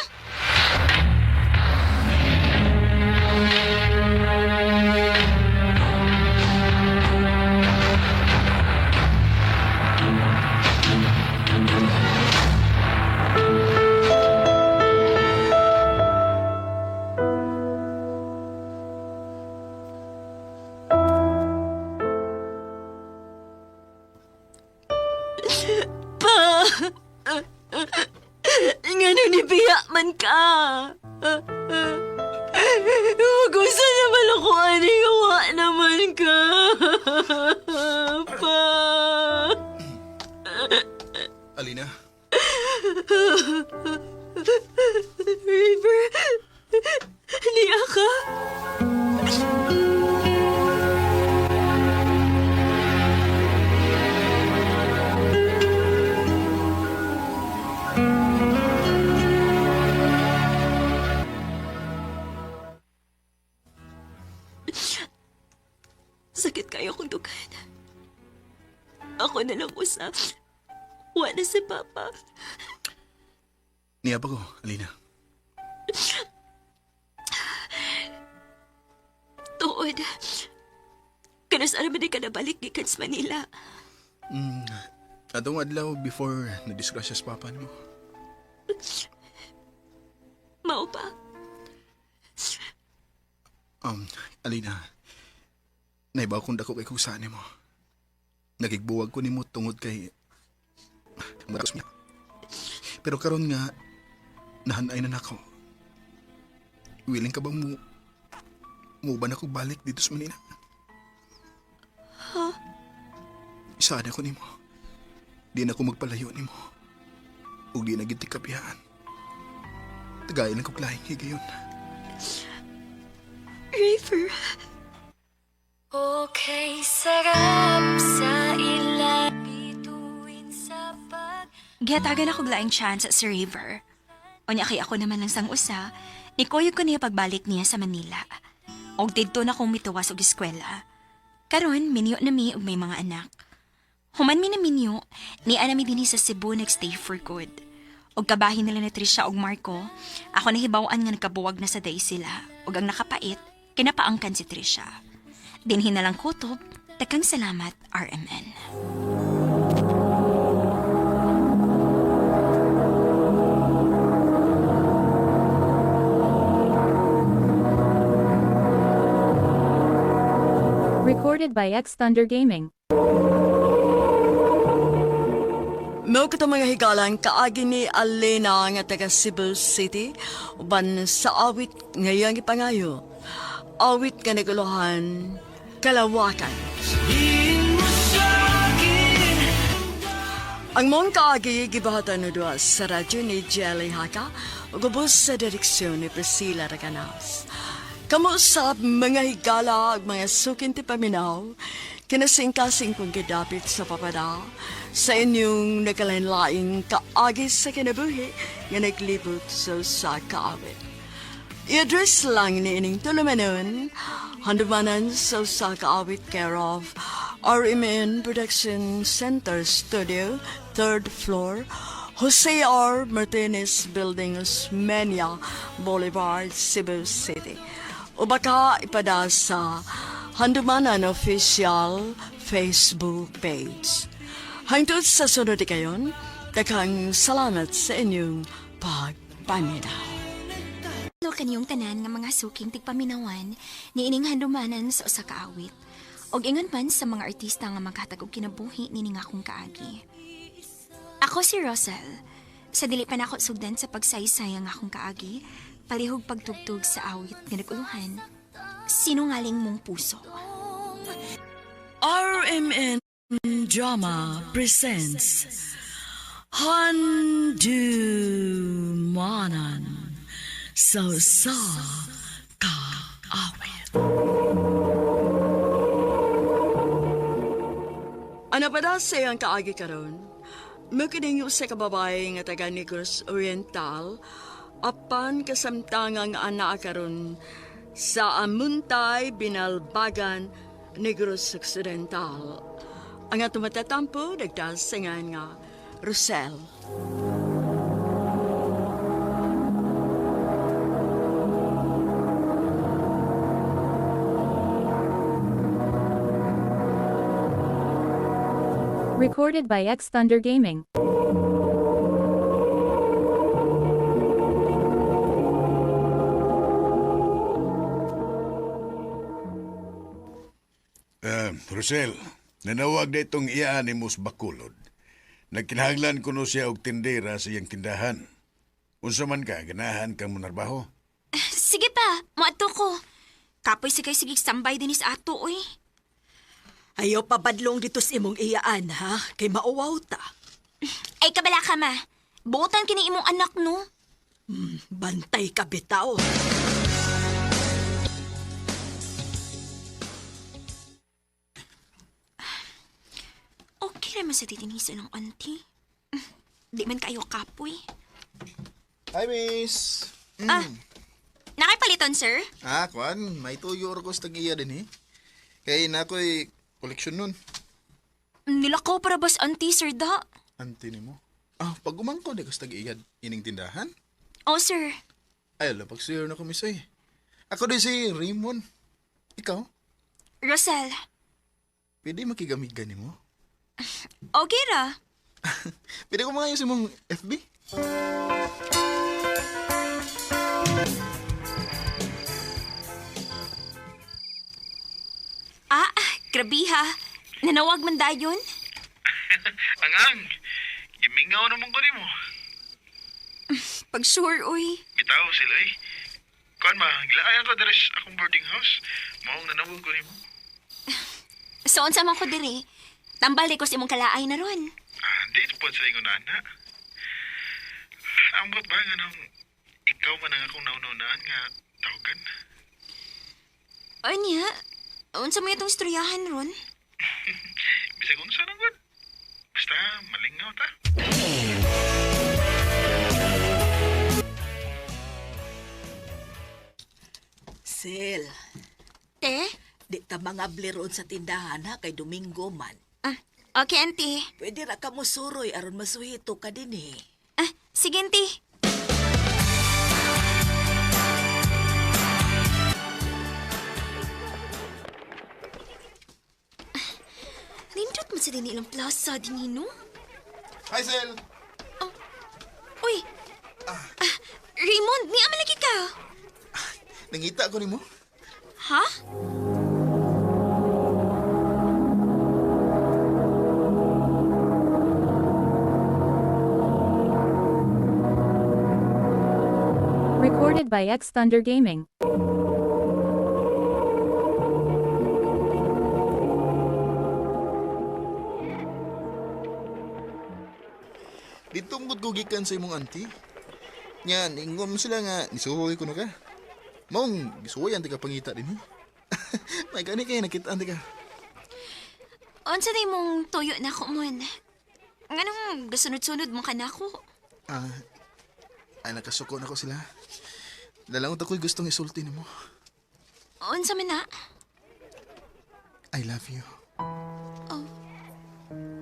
ka. Gusto naman ako, ani, wa naman ka. Pa. Alina, River, niya ka. Sakit kayo kong dugan. Ako na lang usap. Wala si Papa. niya pa ko, Alina. Tuod. Kanus alam di ka nabalik gikan sa Manila. Mm, atong adlaw before na-disgrasya sa papa nimo. Mao pa. Alina, naibaw kong dako kay kung saan nimo. Nagigbuwag ko nimo tungod kay Maras niya. Pero karon nga nahanay na nako. Willing ka bang mo muban ako balik dito sa Manila? Huh? Isaan ako nimo. Di na ako magpalayo nimo. Ug di na gid kapihan. Tagay lang ko lahing higayon. River. Okay, sarap sa ila bituin sa pag Gihatagan ako laing chance sa River. Unya kay ako naman lang sang usa, nikuyog ko niya pagbalik niya sa Manila. Og didto na kong mituwas og eskwela. Karon minyo na mi og may mga anak. Human mi na minyo, niya na mi dinhi sa Cebu nagstay for good. Og kabahin nila ni Trisha og Marco, ako nahibaw-an nga nagkabuwag na sa day sila. Og ang nakapait, kinapaangkan si Trisha. Dinhi na lang kutob, takang salamat RMN. Recorded by X Thunder Gaming. Mao kato mga higalan kaagi ni Alena nga taga Cebu City uban sa awit ngayang ipangayo. Awit nga naguluhan Kalawakan. Ang mong kaagi gibahatan no duha sa radyo ni Jelly Haka ug ubos sa direksyon ni Priscilla Raganas. Kamo usab mga higala ug mga sukin ti paminaw, kinasingkasing kong gidapit sa papada sa inyong nagkalain-laing kaagi sa kinabuhi nga naglibot sa usa ka awit. I-address lang ni ining tulumanon, handumanan sa usa ka awit care of RMN Production Center Studio, third floor, Jose R. Martinez Building, Osmeña Boulevard, Cebu City. O baka ipada sa Handumanan Official Facebook page. Hangtod sa sunod kayon, daghang salamat sa inyong pagpaminaw. Hello kaniyong tanan nga mga suking tigpaminawan ni ining handumanan sa usa ka awit. Og ingon man sa mga artista nga maghatag og kinabuhi nining akong kaagi. Ako si Rosel. Sa dili pa nako sugdan sa pagsaysay ang akong kaagi, palihog pagtugtog sa awit nga naguluhan. Sinungaling mong puso. RMN Drama presents Handumanan sa sa kaawit. Ano pa da sa iyang kaagi karon? Mukining sa kababae nga taga Negros Oriental, apan kasamtangang ana karon sa Amuntay, Binalbagan, Negros Occidental. Ang ato matatampo, nagdasingan nga Rosel. Recorded by X Thunder Gaming. Rosel, nanawag na itong iyaan ni Mus Bacolod. Nagkinahanglan kuno siya og tindera sa iyang tindahan. Unsa man ka, ganahan kang monarbaho? Sige pa, moadto ko. Kapoy si kay sige standby din sa ato, oy. Ayaw pabadlong dito sa imong iyaan, ha? Kay mauwaw ta. Ay, kabala ka, ma. Buotan kini imong anak, no? Bantay ka bitaw. Okay naman sa titinisa ng auntie. Di man kayo kapoy. Hi, miss! Ah, nakipaliton, sir? Ah, kuan, may tuyo or ko sa tag-iya din eh. Kay na ako'y koleksyon nun. Nilakaw para bas auntie, sir, da? Ante ni mo. Ah, pag umangko di ko sa tag-iya ining tindahan. Oh, sir. Ay, ala, pag na ko, miss eh. Ako din si Raymond. Ikaw, Rosel, pwede makigamig gani mo? okay ra. Pwede ko mga yung mong FB? Ah, grabe ha. Nanawag man dayon. Angang, gimingaw naman ko nimo. Pag sure, uy. Bitaw sila eh. Kuan ba, gilaayan ko diri sa akong boarding house. Maong nanawag ko nimo. So, unsa man ko diri? Tambal ko sa imong kalaay na ron. Ah, di po sa ingon ana. Ambot ba nga nang ikaw man ang akong naununaan nga tawagan? Anya, unsa mo itong istoryahan ron? Bisag unsa nang gud. Basta malingaw ta. Sil, Te? di ta mga roon sa tindahan ha kay Domingo man. Ah, okay, auntie. Pwede ra ka mosuroy aron masuhito ka din eh. Ah, sige, auntie. Nindot man sa din ilang plaza din no? Hi, Sel. Uy! Ah, Raymond, ni amalagi ka. Nangita ko nimo. Ha? Recorded by X Thunder Gaming. Dito gud ko gikan sa imong auntie. Nya, ningon mo sila nga nisuroy ko na ka. Maong gisuwayan ti ka pangita din. Eh. May gani kay nakita ante ka. Unsa day mong tuyo na ako mon? Nganong gasunod-sunod mo ka na ako? Ah, ay nakasuko na ko sila. Dalangot ako'y gustong isulti nimo. Unsa man na? I love you.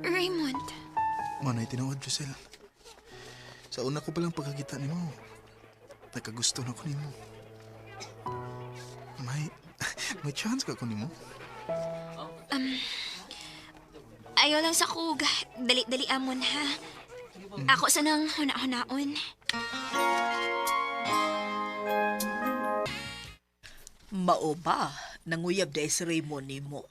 Raymond. Manay tinuod, Giselle. Sa una ko palang pagkakita nimo, nagkagusto na ko nimo. May, may chance ka ko nimo. Ayaw lang sa kug. Dali-dali amon ha. Ako sa nang huna-hunaon. Mao ba nanguyab day si Raymond nimo?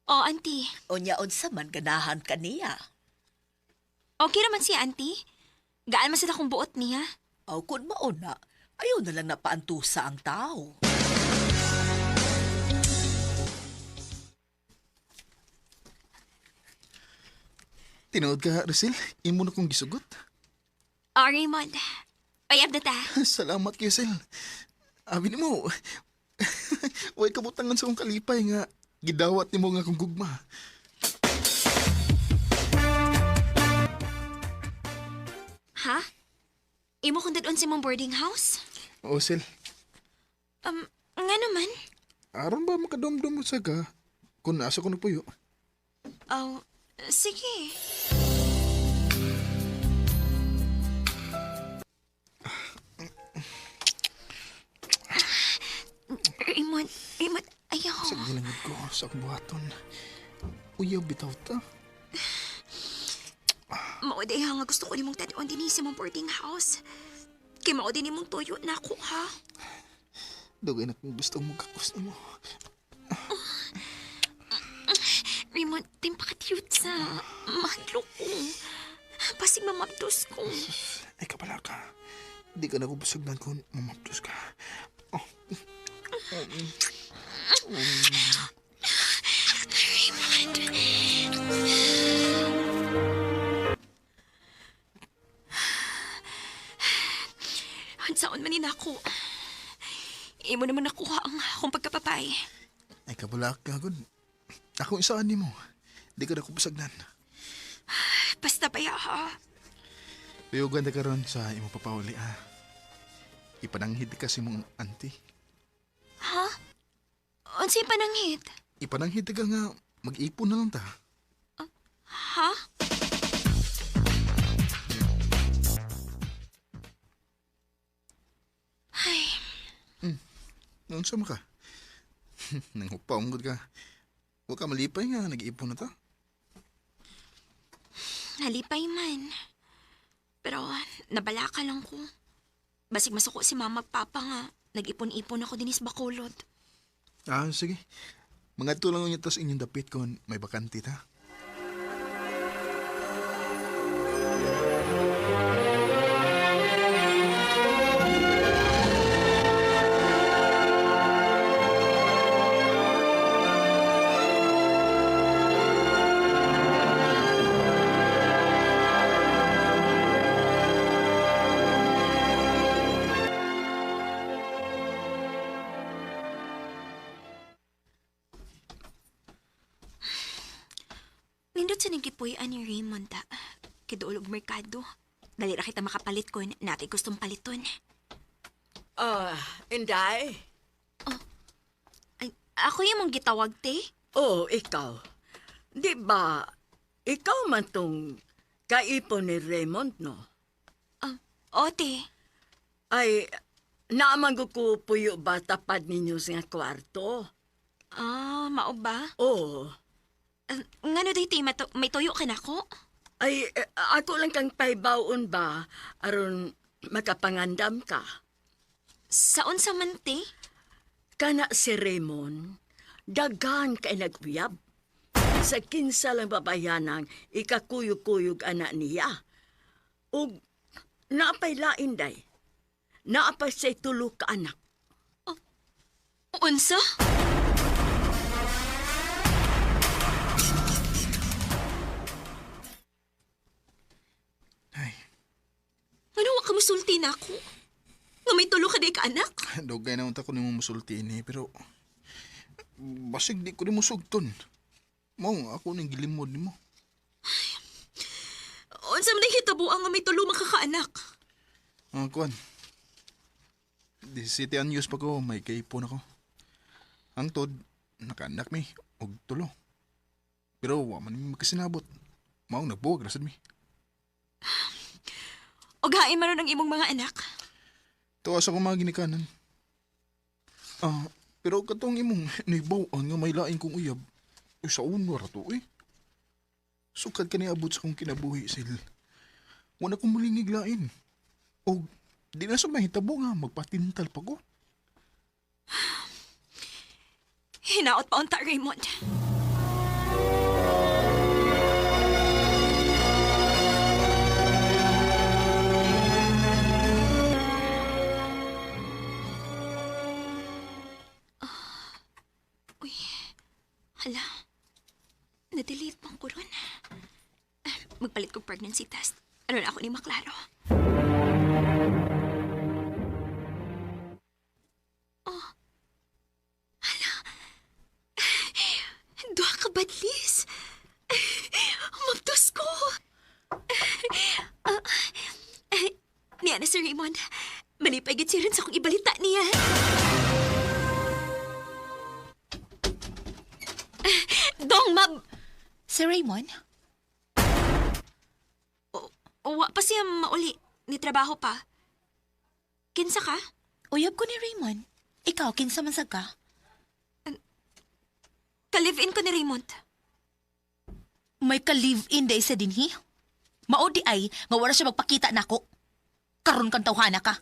Oh, auntie. Unya unsa man ganahan kaniya? Okay naman siya, auntie. Gaan man sila kung buot niya. Aw kun mao na, ayaw na lang napaantusa ang tao. Tinuod ka, Rosel. Imo na kong gisugot. Oh, Raymond. Ay, abda ta. Salamat kay Sel. Abi nimo, way kabutangan sa akong kalipay nga gidawat nimo nga akong gugma. Ha? Imo kong dadon sa imong boarding house? Oo, Sel. Nga naman. Aron ba makadumdum mo sa ka kung nasa ko nagpuyo? Oh, sige. Raymond, Raymond, ayaw. Sa gilangid ko sa akong buhaton. Uyaw bitaw ta. Mao day ha nga gusto ko nimong tadon dinhi sa imong boarding house. Kay mao din nimong tuyo na ako ha. Dugay na kong gusto mo kakos nimo. Raymond, timpaka-cute sa mahadlok ko. Pasig mamabdos ko. Ay, kabala ka. Di ka na ko basagnan kung mamaptos ka. Oh. Raymond. Ansaon man ni nako. Imo naman nakuha ang akong pagkapapay. Ay, kabala ka, gud. Ako isaan nimo. Di ka na ko basagnan. Basta ba ha? Tuyugan ta karon sa imong papauli, ha? Ipananghid ka sa imong auntie. Ha? Unsay pananghid? Ipananghid ka nga mag-ipon na lang ta. Ha? Ay, Noon sa ka? Nanghupa, umgod ka. Huwag ka malipay nga, nag-iipon na ta. nalipay man. Pero nabalaka lang ko. Basig masuko si mama at papa nga. Nag-ipon-ipon ako dinis Bacolod. Ah, sige. Mga tulang niya tas inyong dapit kung may bakante ta. Nindot sa nagkipuy-an ni Raymond ta. Kiduol og merkado. Dali ra kita makapalit kon natay gustong paliton. Ah, Inday? Ay, ako yung mong gitawag, te. Oh, ikaw. Di ba, ikaw man tong kaipon ni Raymond, no? Ah, o, te. Ay, naamang ko puyo ba tapad ninyo sa kwarto? Ah, mao ba? Oo. Ah, ngano day, te, may tuyo ka na ko? Ay, eh, ako lang kang paibawon ba aron makapangandam ka. Saon sa man, te? Kana si Raymond, daghan kay naguyab. Sa kinsa lang babayanang ikakuyog-kuyog ana niya. Ug naapay lain day. Naapay say tulo ka anak. Unsa? Ay, Ano wa ka musulti na ako? Nga may tulo ka day ka anak? dugay na unta ko nimo musulti ini, pero basig di ko nimo sugton. Mao ako ning gilimod nimo. Unsa man day hitabuang nga may tulo makakaanak? Ah, kuan. Di City News pa ko, may kaipon ako. Ang tod, nakaanak mi, og tulo. Pero wa man mi magkasinabot. Mao nagbuwag ra sad mi. Og hain man ron ang imong mga anak. Tuwa sa akong mga ginikanan. Ah, pero katong imong nibaw-an nga may lain kong uyab, ay sa uno ra to eh. Sukad ka niabot sa akong kinabuhi, Sil. Wala kong mulingig lain. O, di na sa mahitabo nga, magpatintal pa ko. Hinaot pa unta, Raymond. Ah, uy, hala. Na-delete pang ko ron. Ah, magpalit ko pregnancy test. Ano na ako ni maklaro. Duha ka badlis. Mabdos ko. Ah, eh, niya na si Raymond. Malipay gid siya rin sa akong ibalita niya. Dong, mab... Si Raymond? Wa pa siya mauli. Ni trabaho pa. Kinsa ka? Uyab ko ni Raymond. Ikaw, kinsa man sad ka? Ka-live-in ko ni Raymond. May ka-live-in day sa dinhi. Mao di ay nga wala siya magpakita nako. Karon kang tawhana ka.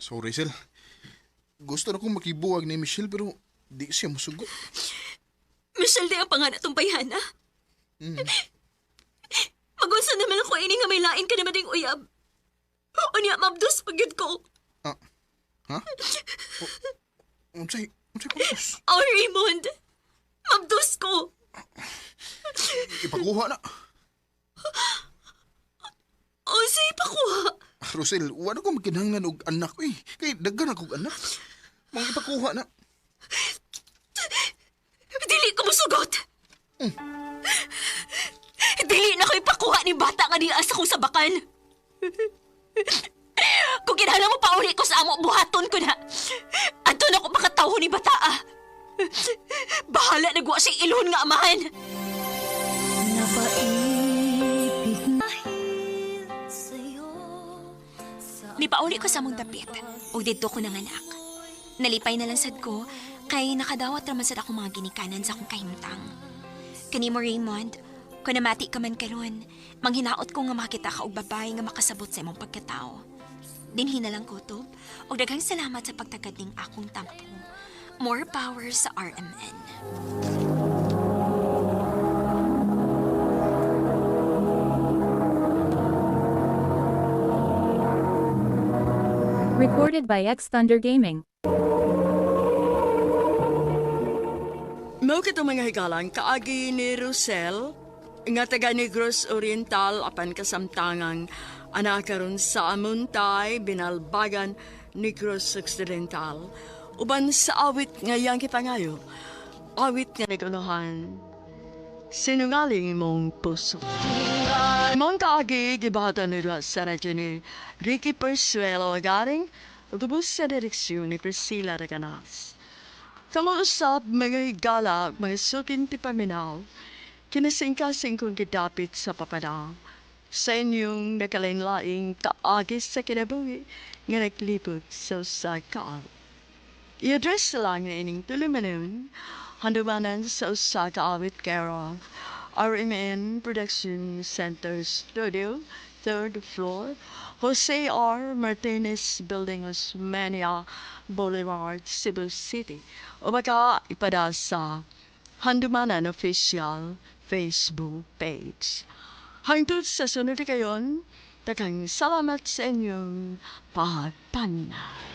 Sorry, Sil. Gusto na kong makibuwag ni Michelle pero di siya musugot. Michelle di ang pangalan atong bayhana. Magunsa naman ako ini nga may lain ka naman ding uyab. Unya, mabdos pagyud ko. Ah, ha? Unsay, unsay purpose? Oh, Raymond! Mabdos ko! Ipakuha na. Oh, say pakuha. Rosel, wala ko magkinahanglan og anak eh. Kay daghan akong anak. Mga ipakuha na. Dili ko musugot. Dili na ko ipakuha ni bata nga niya sa kong sabakan. Kung kinahanglan mo pauli ko sa amo, buhaton ko na. Adto na ko makatawo ni bata ah. Bahala na guwa siyang ilon nga amahan. Nipauli ko sa among dapit, ug didto ko nanganak. Nalipay na lang sad ko, kay nakadawat raman sad akong mga ginikanan sa akong kahimtang. Kanimo Raymond, kung namati ka man karon, manghinaot ko nga makita ka og babae nga makasabot sa imong pagkatao. Dinhi na lang kutob, ug daghang salamat sa pagtagad ning akong tampo. More power sa RMN. Recorded by X Thunder Gaming. Mao kito mga higalang kaagi ni Rosel nga taga Negros Oriental apan kasamtangang anak karon sa Amuntay, Binalbagan, Negros Occidental. Uban sa awit nga iyang gipangayo, awit nga naguluhan, sinungaling mong puso. Mong kaagi gibata nila sa radyo ni Ricky Persuelo Garing, lubos sa direksyon ni Priscilla Reganas. Kamuusap mga higala, mga sukin ti paminaw, kinasingkasing kong gidapit sa papadang, sa inyong nakalain-laing kaagis sa kinabuhi nga naglibot sa usa ka awit. I-address lang na ining tulumanon, handumanan sa usa ka awit care of RMN Production Center Studio, third floor, Jose R. Martinez Building, Osmeña Boulevard, Cebu City. O baka ipada sa Handumanan Official Facebook page. Hangtod sa sunod kayon, daghang salamat sa inyong pagpaminaw.